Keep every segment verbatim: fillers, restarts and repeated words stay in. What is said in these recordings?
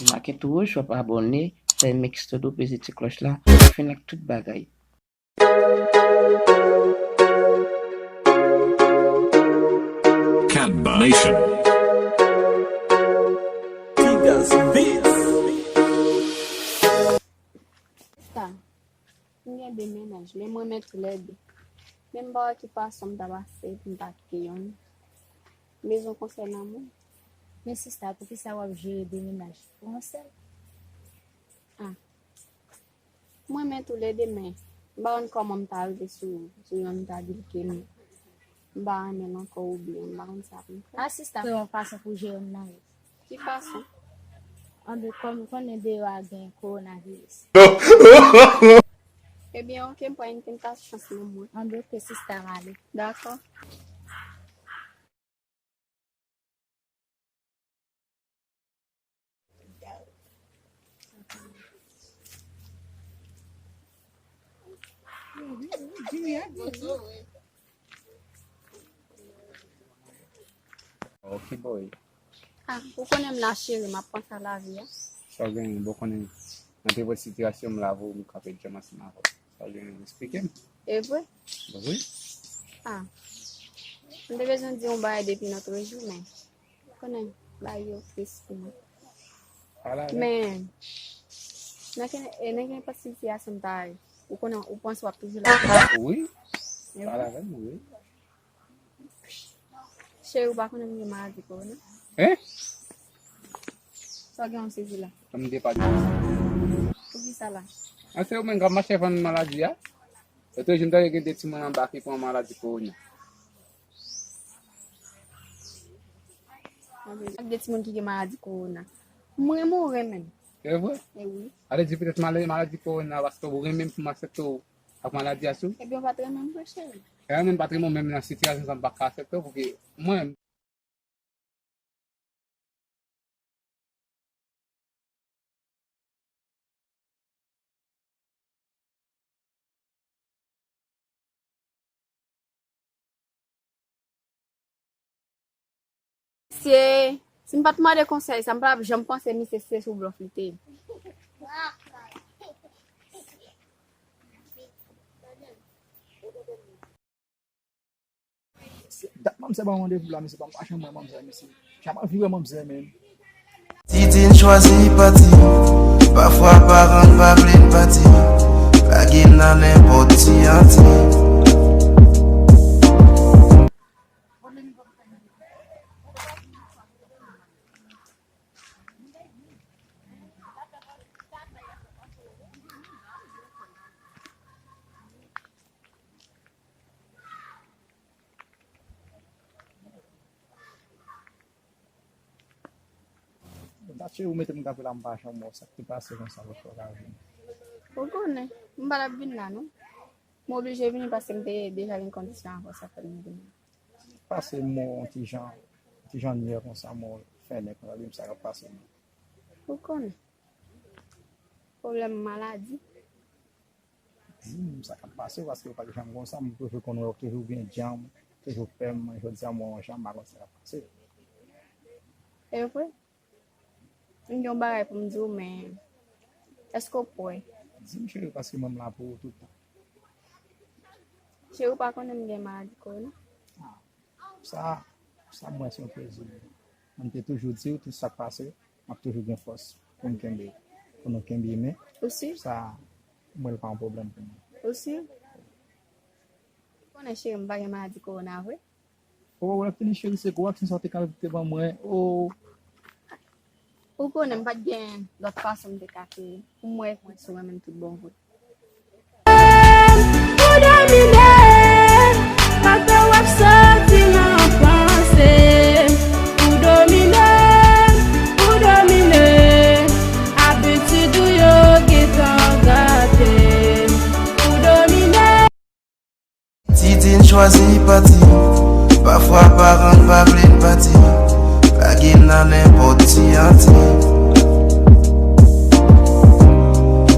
Make tou wouj, w ap abòne, fè mix tout, ou peze ti klòch la, ou fin ak tout bagay. Kamba Nation. Tigas Beats. Sista, m gen de mennaj, men m renmen toulède. Men m pa wè ki fason m ta pase pou m ta kite yonn. M bezwen konsèy nan men w. Men sista, poukisa w ap jere de mennaj pou yon sèl? Ah. M renmen toulède, men m pa konn kòman m ta rive sou, sou yonn, m ta di l ke m, m pa renmen l ankò oubyen m pa konn sa pou m fè. A sista, se yon fason pou jere m nan wi. Ki fason? Anben, kòm ou konnen deyò a gen kowonaviris. Ebyen, oke, m pral tante chans mwen, mwen. Anben, oke, sista, m ale. Dakò. Ok, boy. Ah, ou konnen m la, cheri, m ap panse a lavi a. Sa w genyen, bon, konnen, nan te vre sitiyasyon m la, pou m kanpe djanm ansanm avè w. Sa w genyen, eksplike m. E vre? Bon, wi. Ah. M te bezwen di yon bagay depi lòt jou, men konnen bagay yo tris pou mwen. Pale avè m. Men, nan ken, e nan kenpòt sitiyasyon m ta ye, ou konnen, ou panse w ap toujou la. Wi. E vre? Pale avè m, wi. Cheri, ou pa konnen m gen maladi kowona? Hein? Sa w gen yon sezi la? Sa m gen pa di. Poukisa la? An se ou menm k ap mache vann maladi a? Lòt jou m tande gen de timoun anba ki pran maladi kowona. Ak de timoun ki gen maladi kowona. M renmen w, renmen m. E vre? E wi. Ale di petèt maladi kowona, paske ou renmen m pou m aksepte w ak maladi a sou. Ebyen, ou pa t renmen m vre, cheri. E mwen pa t renmen w, menm nan sitiyasyon sa, m pa ka aksepte w, paske mwen, misye, si m pa t mande konsèy sa, m pa t ap janm panse misye se sou blòf li te ye. Dat manzè ban m randevou la, mesye, ban m pa janm wè manzè, mesye. Janm anvi wè manzè, menm. Titine chwazi pati. Pafwa paran pa vle n pati. Lage n nan nenpòt ti anti. Tache ou mete m kanpe la, m pa janm wè w. Sa k te pase konsa pou w ka vin? Ou konnen, m pa t ap vin la, non. M oblije vini paske m te deja gen kondisyon avan sa fè m vini. Pase m wè w yon ti jan, yon ti jan nyè konsa, m wè w fèmen konsa, di m sa k ap pase. Ou konnen. Pwoblèm maladi. Di m sa k ap pase w, paske w pa t janm konsa, m toujou konn wè w toujou byen djanm, toujou fèm, men jodi a m wè w yon jan, m pa konn sa k ap pase. E vre? M gen yon bagay pou m di w, men èske w prè? Di m, cheri, paske mwen m la pou ou tout tan. Cheri, ou pa konnen m gen maladi kowona? Ah, sa, sa m wè se yon plezi. Mwen m te toujou di w tout sa k pase, m ap toujou gen fòs pou m kenbe, pou nou kenbe men. Ou si? Sa, m wè l pa yon pwoblèm pou mwen. Ou si? Ou konnen cheri m pa gen maladi kowona vre? Oh, w ap fini cheri, se gwo aksyon sa w te ka te ban mwen. Oh. Ou konnen m pa t gen lòt fason m te ka fè pou m wè si w renmen m tout bon vre. Ou domine, maten w ap soti nan panse. Ou domine, ou domine, abitid ou yo gentan gate. Ou domine. Titine chwazi pati. Pafwa paran pa vle n pati. Lage n nan nenpòt ti anti.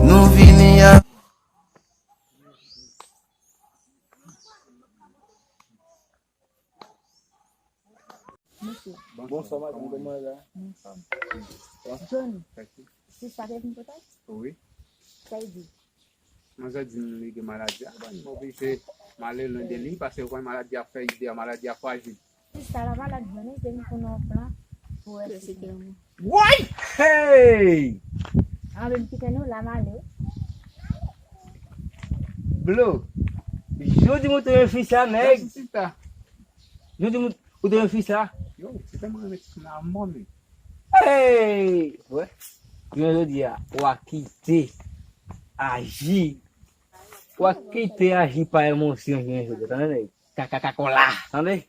Nou vini a. Bonjou. Bonswa, madanm, kòman w ye? Anfòm. Johnny, sista te vin kote w? Wi. Sa l di? Manzè di m li gen maladi a, bon, m oblije m ale lwen de li, paske w konnen maladi a fè ide a, maladi a frajil. Sista la malad, Johnny, te vin pou nou yon plan pou wè si. Woy! Hey! Ann kite nou la m ale. Blo, jodi m te yon fi sa, nèg. Jodi m te yon fi sa. Yo, se tèlman renmen ti moun la, mò, men. Hey! Wè. Jounen jodi a, w a kite aji. W a kite aji pa emosyon jounen jodi a, tande, nèg? Kaka kakola, tande?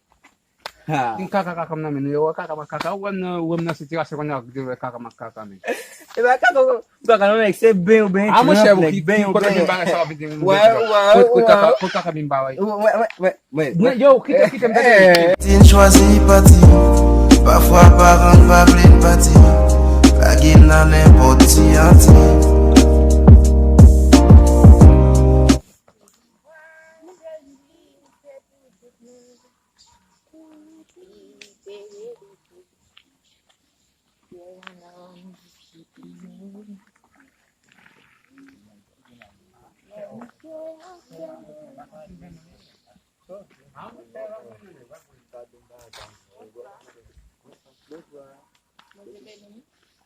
Ha. Di kaka kaka m nan men nou, yo, wè kaka makaka, ou wè m nan, ou wè m nan sitirasyon kounye a, di wè kaka makaka, men. E pa kaka, kaka non, nèg, se ben ou ben. A, monchè, ou ki, ki kote m bagay sa w ap di m. Wè, wè, wè. Kot kaka, kot kaka m bagay. Wè, wè, wè. Mwen, yo, kite, kite m tande. Tin chwazi pati. Pafwa paran pa vle n pati. Lage n nan nenpòt ti anti.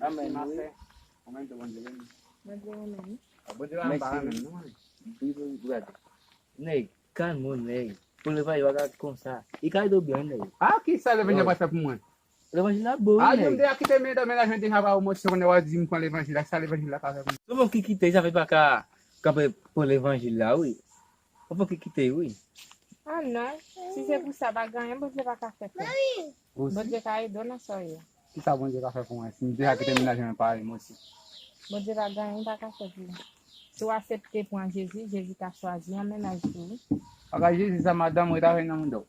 Amèn, wi. Bondye renmen nou. Bondye renmen nou. Mèsi, wi. Wi, wi, wi. Nèg, kalme w, nèg. Pou levanjil pa ka konsa. Li ka ede w byen, nèg. A, kisa levanjil la pral fè pou mwen? Levanjil la bon, wi, nèg. A, yo m deja kite men nan mennaj mwen deja pa emosyon, kounye a w a di m pran levanjil la, sa levanjil la ka fè pou mwen? Tout moun ki kite, sa fè pa ka kanpe pou levanjil la, wi. Ou fòk kite, wi. A non, si se pou sa, pa gen anyen Bondye pa ka fè pou ou. Bondye ka ede w nan sa w ye. Kisa Bondye ka fè pou mwen? Si m deja kite mennaj mwen parèy, mwen osi. Bondye pa gen anyen pa ka fè pou ou. Si w aksepte pran Jezi, Jezi ka chwazi yon mennaj pou ou. Bagay Jezi sa, madanm, ret avè nan mouda w.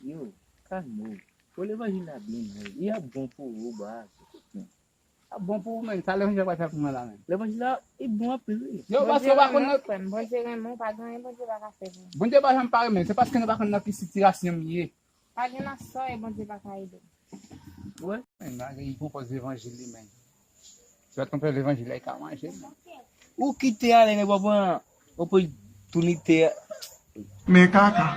Yo, kalme w. Pou levanjil la byen, men. Li ap bon pou ou, baz. Ap bon pou ou, men. Sa levanjil la pral fè pou mwen la, men? Levanjil la, li bon anpil, wi. Yo, paske w pa konn nan. Bondye renmen w, pa gen anyen Bondye pa ka fè pou ou. Bondye pa janm pa renmen m. Se paske nou pa konn nan ki sitirasyon m ye. Pa gen nan sa w ye, Bondye pa ka ede w. Wi. Men, malgre li pran pòz levanjil li, men. Si w ap twonpe levanjil la, li ka manje, men. Ou kite ale, nèg, w ap pran opòtinite a. Men kaka.